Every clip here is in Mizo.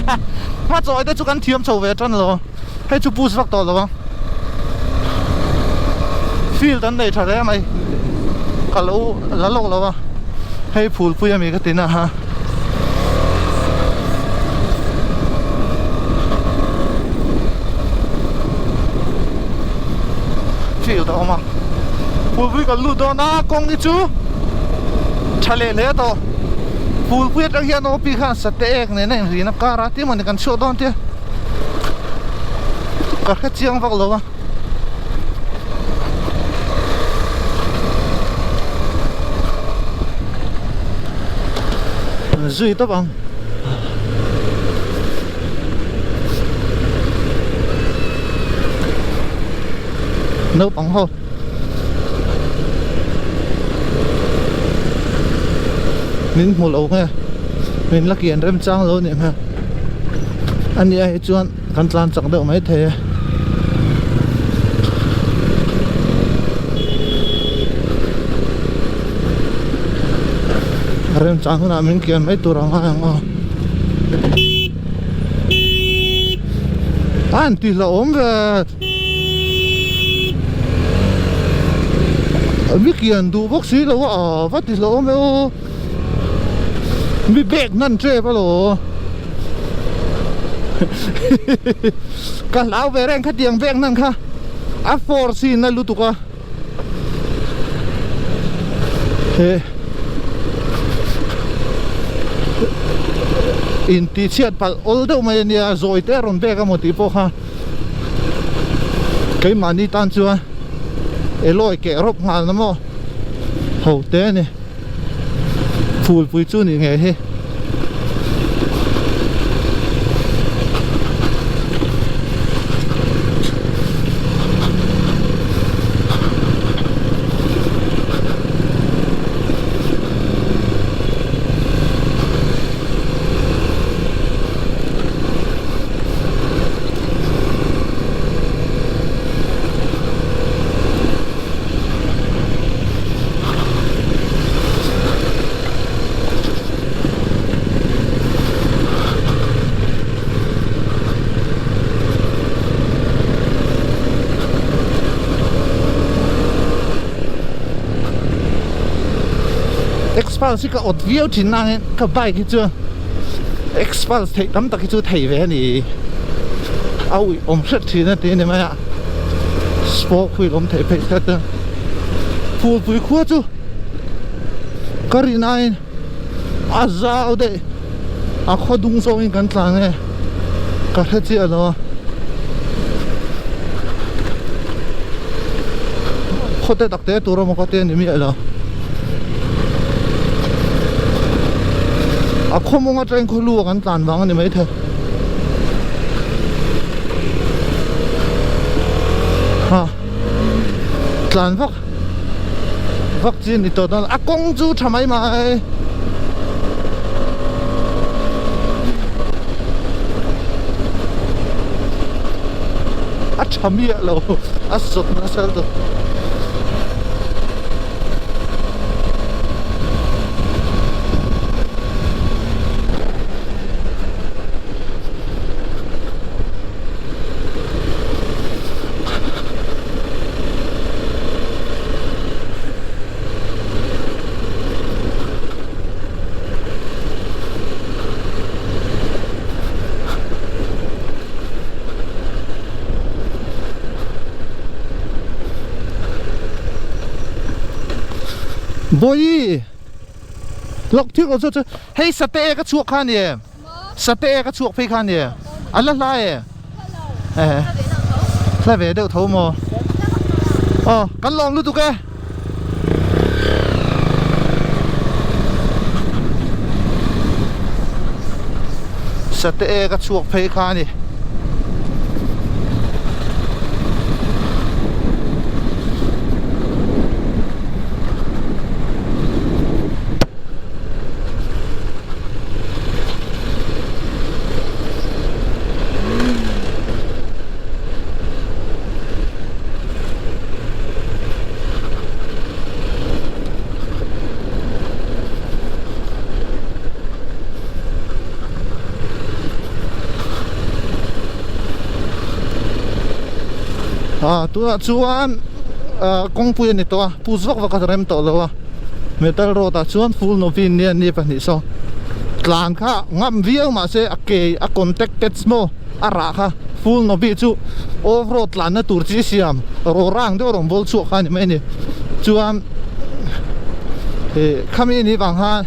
Hma chawi te chu kan thiam chho ve tan lo. Hei chu push vak tawh lo ang. Field an nei tha hle mai. Ka lo la lawk lo a. Hei phulpui ami ka ti na ha. Field a awm a. Phulpui kan lut dawn a kawng hi chu tha leh hle tawh. Phulpui atang hian OP khan sate ek nen a inrin a kar a tin mawni kan chhuak dawn tia ka hre chiang vak lo a. Zui tawp ang. Naupang ho. Min hmu lo nge min la kian rem chang lo nih hmel a nia hi chuan kan tlan chak deuh mai thei e. Rem chang hunah min kian mai tur a ngai ang aw. A an ti hlauhawm ve. Mi kian duh bawk si lo a a va ti hlauhawm e aw. Mi bag hnan tep alaw. Ka hlau ve reng khatiang bag hnan kha a force hi na lutuk a. He inti chhiat palh awl deuh mai ania zawi te a rawn bag amaw tih pawh kha keimahni tan chuan elawi keh rawp nghal na maw ho te a ni phulpui chu nih ngei hi. Xpulse hi ka awt viau thin nangin ka bike hi chuan Xpulse theih tam tak hi chu thei ve a ni a uih awm hret thin a ti a ni mai a spoke wheel awm theih phei hret a phulpui khua chu ka rin aiin a zau daih a khaw dung zawngin kan tlan e ka hre chiah lo a khaw te tak te tur emaw ka ti a ni miah lo a khaw mawng atangin khaw lu ah kan tlan vang a ni maithei. Ha tlan vak vak chi a ni tawh dawn a kawng chu tha mai mai. A tha miah lo a sawt nasa lutuk. Bawihi lawk thil aw chu chu hei sate e ka chhuak kha a ni em sate e ka chhuak phei kha a ni em a la hla e hla ve deuh tho maw aw kan lawm lutuk e. Sate e ka chhuak phei kha a ni. Ah tunah chuan ah kawngpui a ni tawh a pus vak vak a rem tawh lo a metal road ah chuan full novin nia ni pahnih saw tlan kha ngam viau mahse a ke a contact pads maw a rah kha full novi chu off road tlanna tur chi siam rawrang deuh a rawn bawl chhuak kha a ni mai a ni chuan ih khami ni vang khan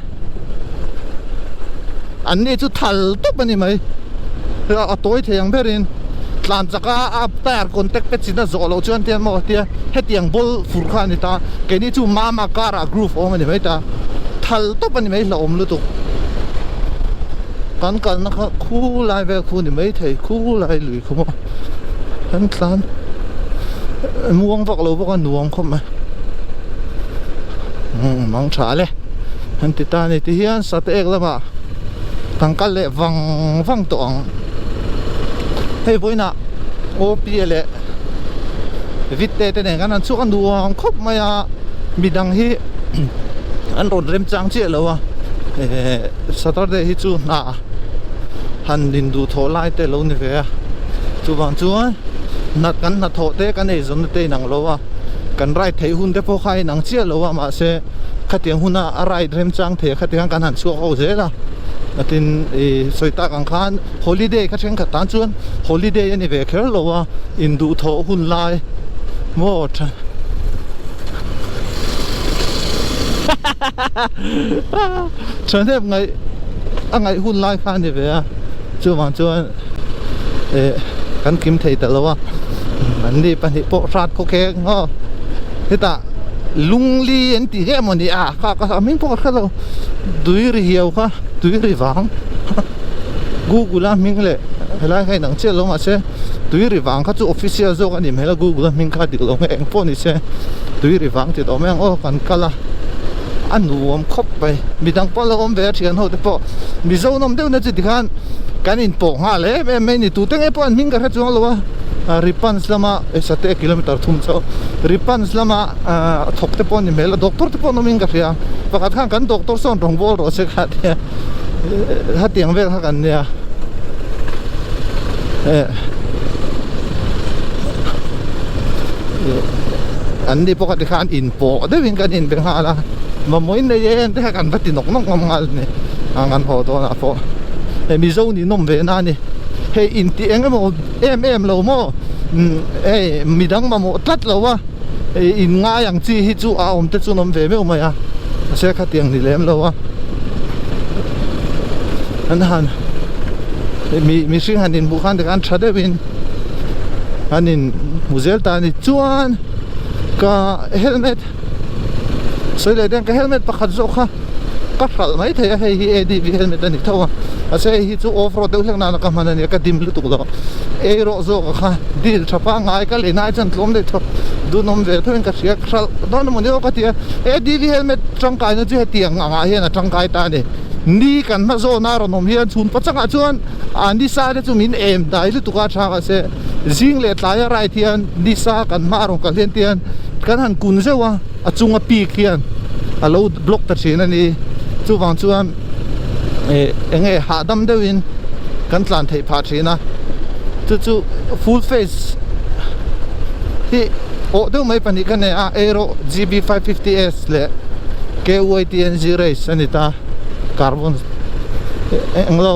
an ni chu thal tawp a ni mai a tawi thei ang berin tlan chak a a tyre contact te chin a zawh loh chuan tia maw tia hetiang ball fur kha a ni ta keini chu mama car ah groove a awm a ni mai ta thal tawp a ni mai hlauhawm lutuk kan kalna kha khulai vel khu a ni maithei khulai lui khu maw kan tlan muang vak lo bawk a nuam khawp mai umm mang tha le an ti ta a ni tihian sate ek lamah kan kal leh vang vang tawh ang hei vawiinah OP leh Vitte te nen khan an chhuak a nuam khawp mai a midang hi an rawn remchang chiah lo a ehh Saturday hi chu hna han din duh thawh lai te lo ni ve a chuvang chuan hna kan hnathawh te kan eizawnna te inang lo a kan ride theih hun te pawh kha a inang chiah lo a mahse khatiang huna a ride remchang thei a khatiang kan han chhuak ho zel a tin ih sawi tak ang khan holiday kha thenkhat tan chuan holiday a ni ve kher lo a induhthawh hun lai maw tha thahnem ngaih a ngaih hun lai kha a ni ve a chuvang chuan eh kan kim thei ta lo a an ni pahnih pawh hrat khawkheng maw hetah lungli an tih nge mawni a kha ka hming pawh ka hre lo tui ri hiau kha tui ri vang google a hming leh helai kha inang chiah lo mahse tui ri vang kha chu official zawk a ni hmel a google a hming kha dik lo nge eng pawh ni se tui ri vang tih tawh mai ang aw kan kal a a nuam khawp mai midang pawh an lo awm ve a thian ho te pawh mizo nawm deuh na chu tikhan kan inpawh nghal em em mai a ni tute nge pawh an hming ka hre chuang lo a Ripans lama Sate kilometer thum chauh Ripans lama thawk te pawh a ni hmel a doctor te pawh an awmin ka hria pakhat khan kan doctor sawn rawngbâwl rawh se kha tia hetiang vel kha kan nia eh an ni pawh kha tikhan inpawh deuhin kan inbe nghal a mamawh in nei em te kha kan va ti nawk nawk ngam nghal a ni a kan haw dawnah pawh hei Mizo nih nawm ve na a ni hei intih eng emaw em em lo maw hei midang mamawh tlat lo a hei in ngai ang chi hi chu a awm te chu an awm ve meuh mai a mahse khatiang ni lem lo a an han mi mihring han inhmuh khan tikhan tha deuhin an in hmu zel ta a ni chuan ka helmet sawi leh dawn ka helmet pakhat zawk kha ka hralh mai thei a hei hi ADV helmet a ni tho a mahse hei hi chu off road deuh hlek nana ka hman a nia ka dim lutuk lo ei rawh zawk a kha deal tha pangngai ka lei nai chuan tlawm leh tho dunawm ve tho in ka hria ka hralh dawn emaw ni aw ka ti a ADV helmet tangkai na chu hetiang angah hian a tangkai ta a ni ni kan hma zawn a rawn awm hian chhun pachangah chuan a nisa te chu min em dai lutuk a tha mahse zing leh tlai a ride hian nisa kan hma a rawn kal hian tian kan han kun zeuh a. a chunga peak hian a lo block ta thin a ni chuvang chuan eh eng nge hahdam deuhin kan tlan theih phah thin a chu chu full face hi awh deuh mai pahnih ka nei a aero G B 550 S leh K Y T N G race a ni ta carbon eng lo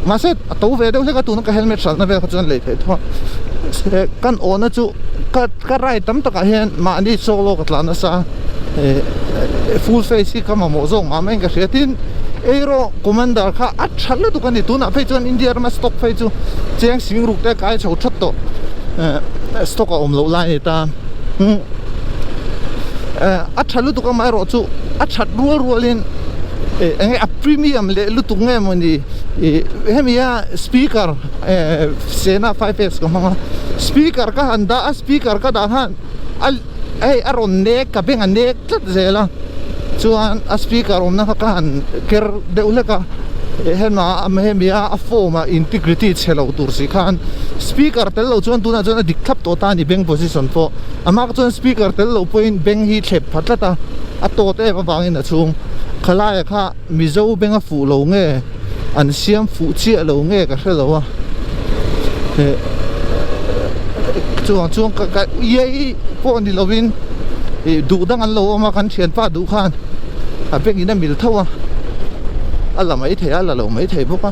mahse a to ve deuh hlek a tuna ka helmet hralhna vel kha chuan lei theih thung a kan awhna chu ka. Ka ride tam takah hian mahni solo ka tlan nasa eh full face hi ka mamawh zawk mah maiin ka hria tin Aero Commander kha a tha lutuk a ni tunah phei chuan India rama stock phei chu cheng sing ruk te kai chho that tawh eh stock a awm loh lai a ni ta eh a tha lutuk amaherawh chu a that rual rualin eh eng nge a premium leh lutuk nge mawni ih hemi a speaker eh Sena 5S ka hmang a speaker ka han dah a speaker ka dah khan a hei a rawn nek ka beng a nek tlat zel a chuan a speaker awmna kha ka han ker deuh hlek a hema hemi a a form a integrity chhe lo tur si khan speaker tel lo chuan tunah chuan a dik thlap tawh ta a ni beng position pawh a hma chuan speaker tel lo pawhin beng hi thlep pha tlat a a tawt em avangin a chhung khalaia kha Mizo beng a fuh lo nge. An siam fuh chiah lo nge ka hre lo a eh Chuvang chuan ka ka iai pawh ni lovin ih duh dang an lo awm a kan thianpa duh khan a bank in a mil tho a a la mai thei a la lo mai thei bawk a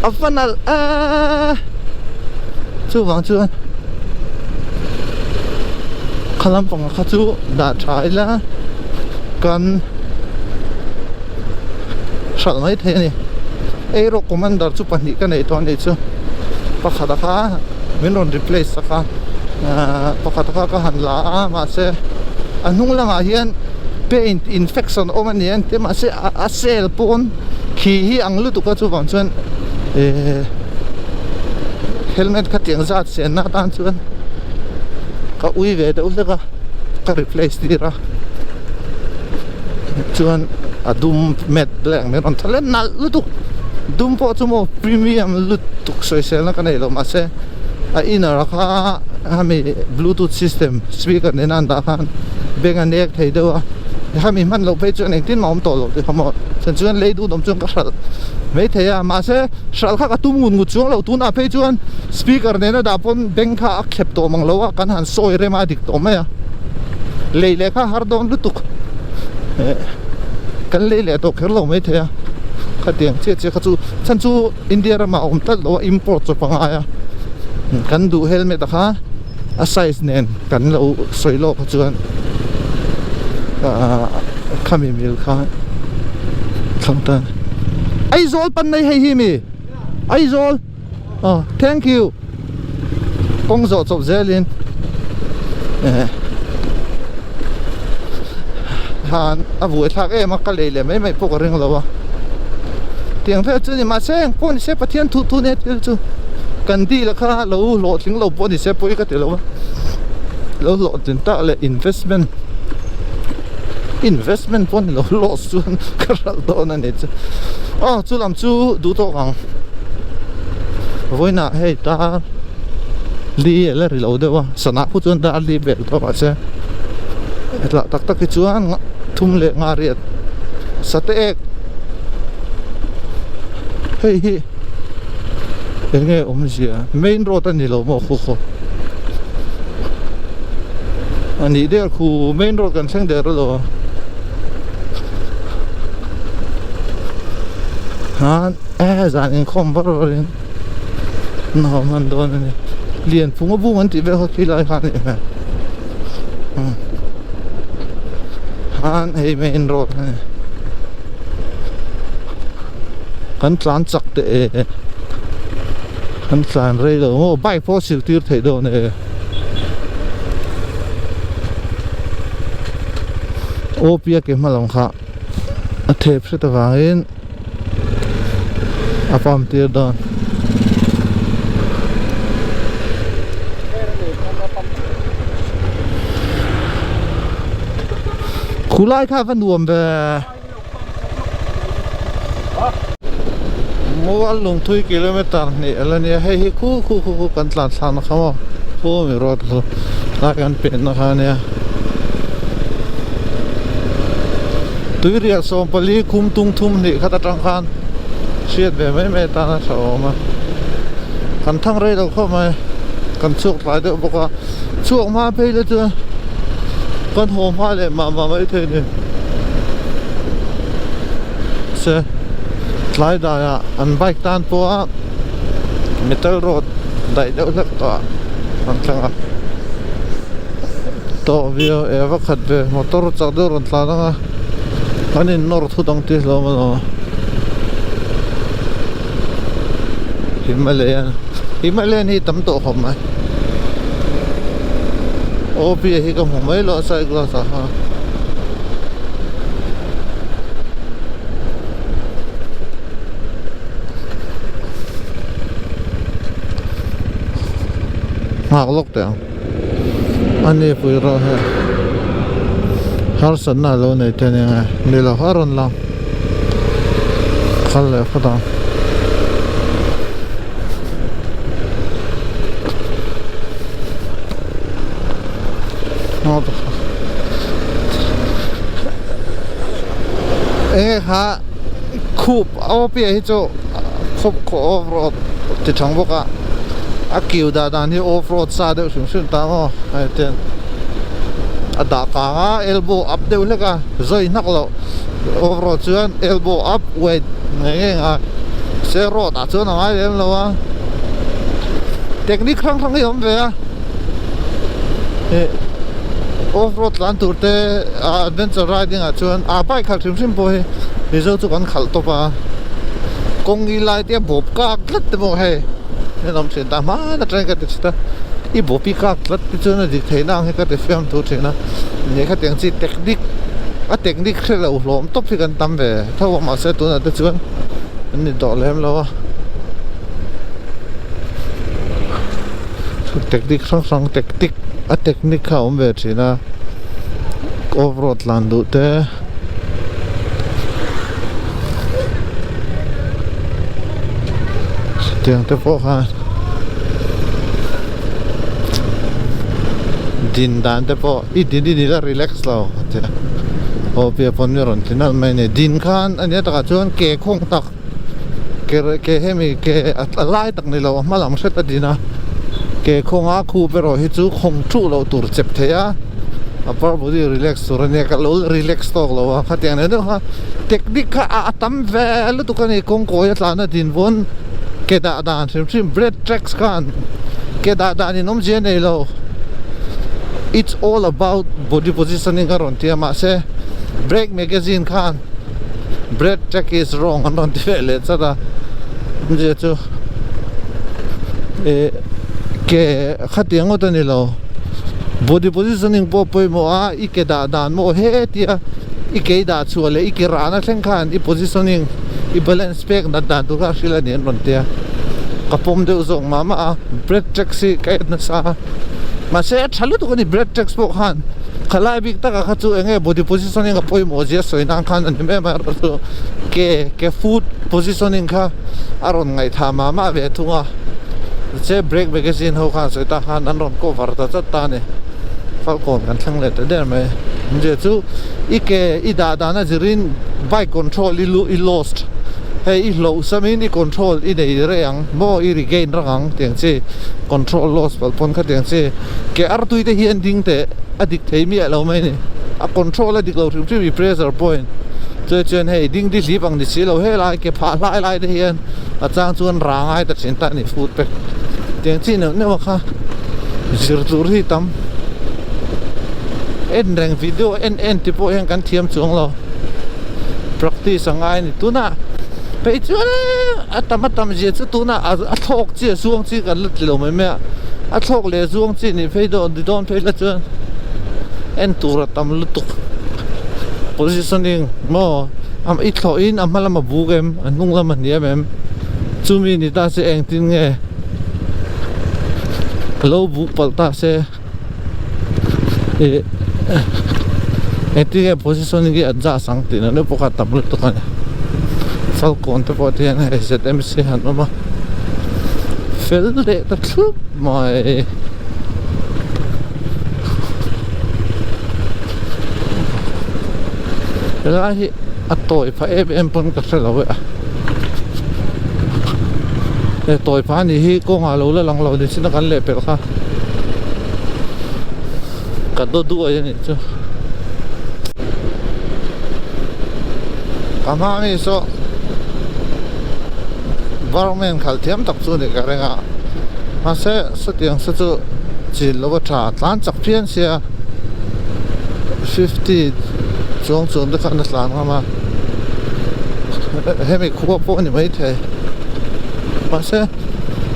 a va nalh eee chuvang chuan kha lampang kha chu dah tha ila kan hralh mai thei a ni. Eirawh commander chu pahnih ka neih tawh a nih chu pakhat a kha min rawn replace sak a ahh pakhat a kha ka han la a mahse a hnung lamah hian paint infection awm a ni a engtin mahse a sale pawn khi hi ang lutuk a chuvang chuan ehh helmet kha tiang zat senna atan chuan ka ui ve deuh hlek a ka replace tir a chuan a dum matte black min rawn tha leh nalh lutuk dum pawh chu maw premium lutuk sawiselna ka nei lo mahse a inner a kha hemi bluetooth system speaker nena an dah khan beng a nek thei deuh a hemi hman loh phei chuan engtin mah a awm tawh lo tih kha maw chhan chuan lei duh awm chuan ka hralh maithei a mahse hralh kha ka tum ngut ngut chuang lo tunah phei chuan speaker nena dah pawn beng kha a khep tawh mang lo a kan han sawi rem a dik tawh mai a lei leh kha har dawn lutuk eh kan lei leh tawh kher lo mai thei a khatiang chiah chiah kha chu chhan chu India ramah a awm tlat lo a import chawp a ngai a kan duh helmet a kha a size nen kan lo sawi lawk kha chuan ah khami mil kha thlang ta Aizawl pan nei hei hi mi Aizawl aw thank you. Kawng zawh chawp zelin eh han a buai thlak em a ka lei leh mai mai pawh ka ring lo a tiang vel chu ni mahse eng pawh ni se Pathian thu thu nia thil chu kan deal kha lo hlawhtling lo pawh ni se pawi ka ti lo a lo hlawhtlin tak leh investment investment pawh ni lo loss chuan ka hralh dawn a ni chu aw chu lam chu duh tawk ang. Vawiinah hei tar li a la ri lo deuh a sana khu chuan dar li vel tawh mahse hetah tak tak hi chuan thum leh nga riat sate ek hei hi eng nge awmzia main road a ni lo maw khu khaw a nih der khu main road kan thleng der alo a. Eh zan inkhawm var var in an haw hman dawn a ni Lianphung a bung an tih vel kha khi lai kha a nih hmel khan hei main road a ni kan tlan chak teh e kan tlan rei lo maw bike pawh a sil tir theih dawn e aw pia ke hma lam kha a thep hret avangin. A pump tir dawn. Khulai kha va nuam ve. Mual lungthui kilometer hnih a la nia hei hi khu khu khu khu kan tlan thlakna kha maw khu mi road chu lai kan penna kha ania. Tuirial 14 khum tung thum hnih khat atang khan hriat ve mai mai atan a tha awm a kan thang rei lo khawp mai kan chhuak tlai deuh bawk a chhuak hma phei la chuan kan haw hma leh mah mah mai thei a ni se tlai daiah an bike tan pawha metal road daih deuh hlek tawh ah an thleng a. Tawh viau e va khat ve motor chak deuh rawn tlan ang a an in nawr thut ang tih hlawm alawm Himalayan Himalayan hi tam tawh khawp mai OP hi ka hmu mai lo a side glass ah khan. Nghak lawk teh ang. A ni pui rawh he harsatna alo nei te ania nge ni lo a rawn lang kal leh phawt ang. Enge kha khup a aw piah hi chu khup khaw off road ti thang bawk a. A kiu dah dan hi off road sa deuh hrim hrim ta maw hei tian a dah kang a elbow up deuh hlek a zawi hnak loh off road chuan elbow up weight ngei ngei a se road ah chuan a ngai lem lo a technique hrang hrang hi a awm ve a ih off road tlan tur te ah adventure riding ah chuan ah bike khalh hrim hrim pawh hi mizo chu kan khalh tawp a kawng i lai te a bawp kak tlat te pawh hei en awm thin ta hman atangin ka ti thin a i bawp i kak tlat te chuan a dik theih na ang hi ka ti fiam thu thin a ni khatiang chi technique a technique hre lo hlawm tawp hi kan tam ve tho a mahse tunah te chuan an ni tawh lem lo a technique hrang hrang tactic a technique kha a awm ve thin a off road tlan duh te. Tiang te pawh khan din dan te pawh i din i nila relax lo a ti a aw pia pawn mi rawn ti nalh mai a ni din khan a nia takah chuan ke khawng tak ke ke hemi ke a lai tak ni lo a hma lam hret a din a ke khawnga khup erawh hi chu khawng thuh loh tur chep thei a upper body relax tur a nia ka lo relax tawk lo a khatiang deuh deuh kha technique kha a tam ve lutuk a ni kawng kawi a tlan a din vawn ke dah dan hrim hrim brake tracks khan ke dah dan in awmzia a nei lo it's all about body positioning a rawn ti a mahse brake magazine khan brake track is wrong an rawn ti ve leh chat a awmzia chu eh ke khatiang ngawt a ni lo body positioning pawh pawimawh a i ke dah dan maw he tia i ke i dah chhuah leh i ke rahna thleng khan i positioning i balance pek nat dan tur kha a hrilh a ni an rawn tia ka pawm deuh zawk mah mah a brake tax hi ka en nasa a mahse a tha lutuk a ni brake tax pawh khan khalai bik takah kha chu eng nge body positioning a pawimawh zia sawi nan khan a ni mai mai erawh chu ke ke foot positioning kha a rawn ngaihthah mah mah ve thung a che brake magazine ho khan sawi ta khan an rawn cover ta chat ta a ni. Falkawn kan thleng leh ta der mai awmzia chu i ke i dah dan a zirin bike control i lu i lost hei i hloh samin i control i nei rei ang maw i regain rang ang tiang chi control lost palh pawn khatiang chi ke artui te hi an ding teh a dik thei miah lo mai a ni a control a dik lo hrim hrim i pressure point chuai chuan hei ding di hlip ang ni si lo helai ke phah hlai lai te hian a chang chuan rang ai ta thin ta a ni foot pack tiang chi neuh neuh a kha. Zir tur hi tam en reng video en en te pawh hian kan thiam chuang lo practice a ngai a ni tunah phei chuan a tam a tam zia chu tunah a thlawk chi a zuang chi kan la ti lo mai mai a a thlawk leh zuang chi nih phei dawn ni dawn phei la chuan en tur a tam lutuk positioning maw i thlawh in a hma lam a buk em a hnung lam a hniam em chumi ni ta se engtin nge. Lo buh palh ta se ih engtin nge position hi an zah sang tih na deuh pawh kha a tam lutuk a ni falkawn te pawh hian hei zmc han awm a fel leh ta thlup mai. Helai hi a tawi phah em em pawn ka hre lo e a he tawi phah anih hi kawngah lo la lang lo ni chin a kan leh pelh kha ka daw duai anih chu ka hma mi saw barman khalh thiam tak chu a ni ka ring a mahse sawtiang saw chu chin lo a tha tlan chak phian sia 50 chuang chuang te khan a tlan ngam a hemi khua pawh a ni maithei mahse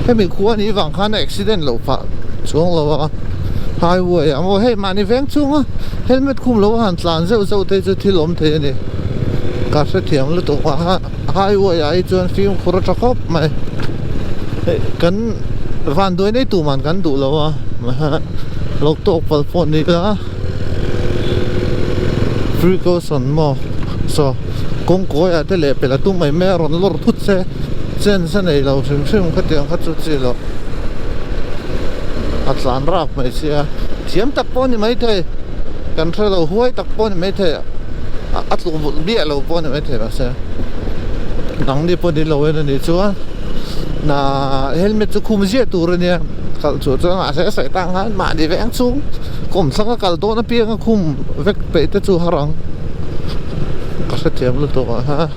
hemi khua anih vang khan a accident loh phah chuang lo a highway ah maw hei mahni veng chhunga helmet khum lo a han tlan zeuh zeuh te chu thil awm thei a ni ka hrethiam lutuk a highway ah hi chuan fimkhur a tha khawp mai hei kan vanduai nei tur man kan duh lo a lo tawk palh pawh ni ila precaution maw saw kawng kawi ah te leh pelh a tum mai mai a rawn lawr thut se chance a nei lo hrim hrim khatiang kha chu chi loh a tlan rap mai sia thiam tak pawh a ni maithei kan hre lo huai tak pawh a ni maithei a tluk vulh biah lo pawh a ni maithei mahse nangni pawh ni lo en a nih chuan. Helmet chu khum ziah tur a nia kal chu chuan mahse a sawi tang khan mahni veng chhung kawmthlang a kal dawn apiang a khum vek peih te chu har ang ka hrethiam lutuk a ha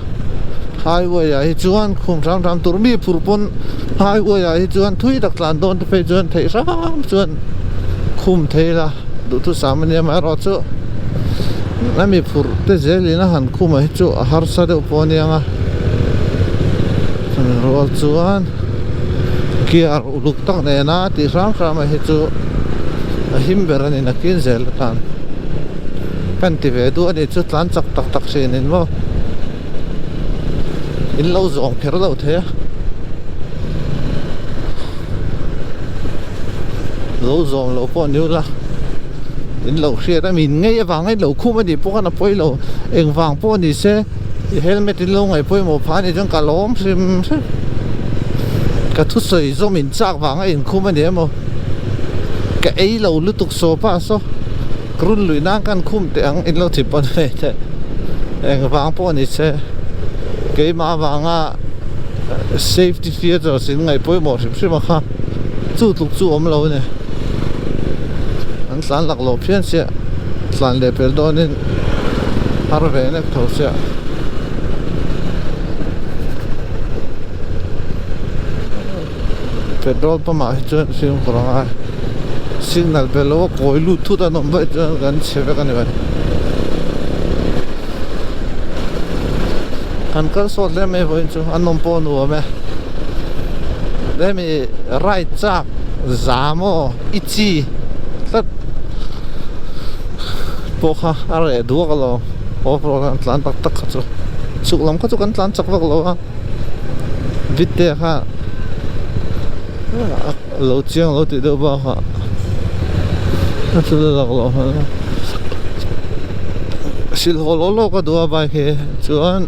highway ah hi chuan khum hram hram tur mi phur pawn highway ah hi chuan thui tak tlan dawn te phei chuan theih hram chuan khum thei la duhthusam a nia amaherawhchu a mi phur te zelin a han khum ah hi chu a harsa deuh pawh a niang a chumi rual chuan gear uluk tak nena tih hram hram ah hi chu a him ber a ni nakin zel atan kan ti ve duh a ni chu tlan chak tak tak thin in maw in lo zawng kher lo thei a lo zawng lo pawh ni ula in lo hriat a min ngei avanga in lo khum a nih pawh khan a pawi lo engvang pawh ni se i helmet in lo ngaih pawimawh phah a nih chuan ka lawm hrim hrim ka thusawi zawm in chak vanga in khum a ni emaw ka ei lo lutuk saw pa saw run lui nan khan khum teh ang in lo ti pawn ve teh engvang pawh ni se keimah avanga safety features in ngaih pawimawh hrim hrim a kha chu tluk chu awm lo a ni an tlan lak loh phian sia tlan leh pel dawnin har ve nek tho sia petrol pump ah hi chuan fimkhur a ngai signal pe lo a kawi lut thut an awm vaih chuan kan chhe vek a ni mai kan kal sawt hle mai vawiin chu an awm pawh a nuam e hemi ride chak zam aw i chi tlat pawh kha a reh duak alo off road an tlan tak tak kha chu chhuk lam kha chu kan tlan chak vak lo a vite kha lo chiang lo tih deuh bakah a chu la lak loh hmel a silhaw law law ka duh a bike hi chuan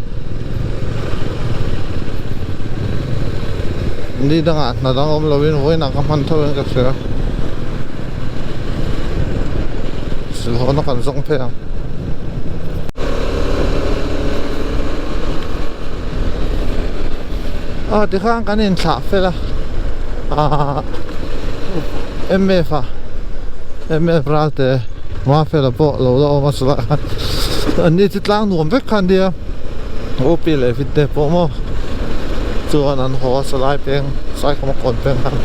ni dangah hna dang awm lovin vawiinah ka hman tho in ka hria silhawna kan zawng phei ang. Aw tikhan kan inthlah fel a ah mf ah mf ralte Mafela pawh lo la awm a chulaiah khan an ni chu tlang nuam vek kha an nia OP leh Vinte pawh maw chuan an haw a chulai peng Saikhawma kawn peng khan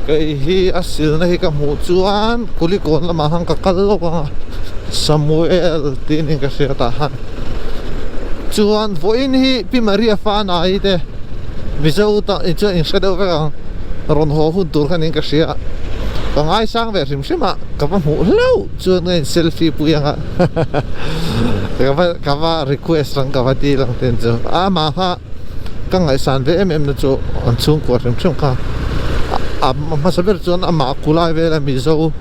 kei hi a silna hi ka hmuh chuan Kulikawn lamah khan ka kal lawk ang a Samuel tih niin ka hria tah khan. Chuan vawiin hi Pi Maria Fanai te Mizo ta chuan in hre deuh vek ang rawn haw hun tur khan in ka hria ka ngaisang ve hrim hrim a ka va hmuh hlauh chuan ka in selfie pui ang a ka va ka va request ang ka va dil ang ten chu amah kha ka ngaihsan ve em em na chu an chhungkua hrim hrim kha a hmasa ber chuan amah kulai vela Mizo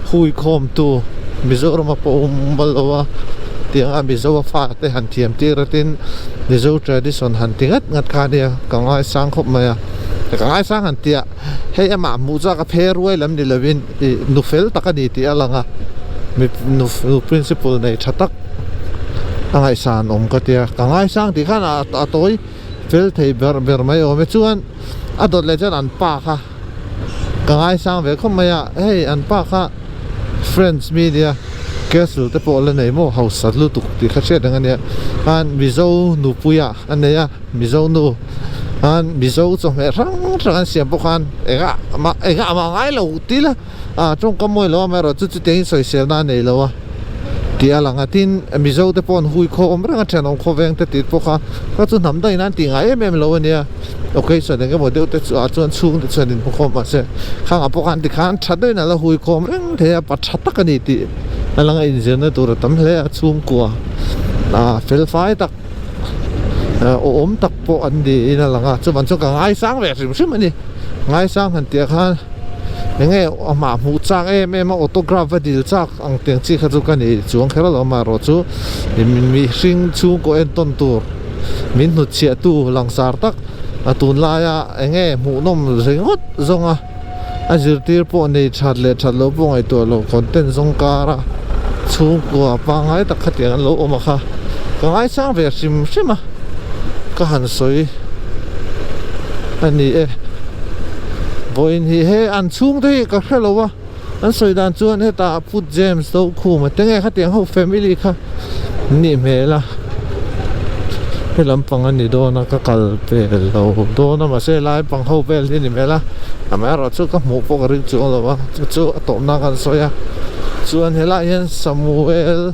hui khawmtu Mizorama pawh awm lo a tiang a Mizo a fa te han thiam tir a tin Mizo tradition han ti ngat ngat kha ania ka ngaisang khawp mai a ka ngaisang han tih a hei amah hmuh chu a ka phe ruai lam ni lovin ih nu fel tak a ni tih a lang a mi nu principle nei tha tak a ngaihsan awm ka tia ka ngaisang tih khan a tawi fel thei ber ber mai awm e chuan a dawt leh chuan an pa kha. Ka ngaisang ve khawp mai a, hei an pa kha French mi nia castle te pawh la nei maw hausa lutuk tih kha hriat reng a nia khan Mizo nupui ah a nei a Mizo nu khan Mizo chawhmeh hrang hrang an siam pawh khan engah mah engah mah a ngai lo tih la ah tawngkam mawi lo amaherawh chu chutiang in sawisel na a nei lo a tih a lang a tin Mizo te pawh an hui khawm reng a thenawm khawveng te tih pawh kha kha chu hnam dangin an tih ngai em em lo a nia. Occasion eng emaw deuh te chu ah chuan chhung te chuan inhmu khawm mahse khang ah pawh khan tikhan tha deuhin a la hui khawm reng thei a pa tha tak a ni tih a lang a inzirna tur a tam hle a chhungkua ah fel fai tak ah awm tak pawh an niin a lang a chuvan chuan ka ngaisang ve hrim hrim a ni ngaisang han tih ah khan eng nge amah hmuh chak em em a autograph va dil chak ang tiang chi kha chu ka ni chuang kher alawm amaherawh chu mihring chhungkaw entawn tur. Min hnutchhiahtu langsar tak a tunlaia eng nge hmuhnawm ringawt zawnga a zirtir pawh nei that leh that loh pawh ngaihtuah loh content zawng kara chhungkua pangngai tak khatiang an lo awm a kha ka ngaisang ve hrim hrim a ka han sawi. a ni e. Vawiin hi he an chhungte hi ka hre lo a, an sawi dan chuan hetah Pu James Dokhuma te nge khatiang ho family kha an nih hmel a, he lampang a ni dawn a ka kal pel lo dawn a mahse helai pang ho vel hi a ni hmel a, amaherawhchu ka hmuh pawh ka ring chuang lo a, chu chu a tawpna kan sawi a, chuan helaiah hian Samuel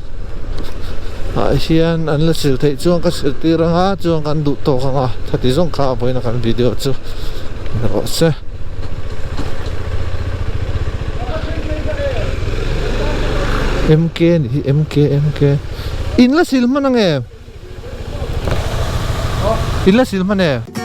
ah hian an la sil theih chuan ka sil tir ang a chuan kan duh tawk ang a khati zawng kha a vawiin a kan video chu ni rawh se. MK ni hi MK MK in la sil hman ang em? In la sil hman em?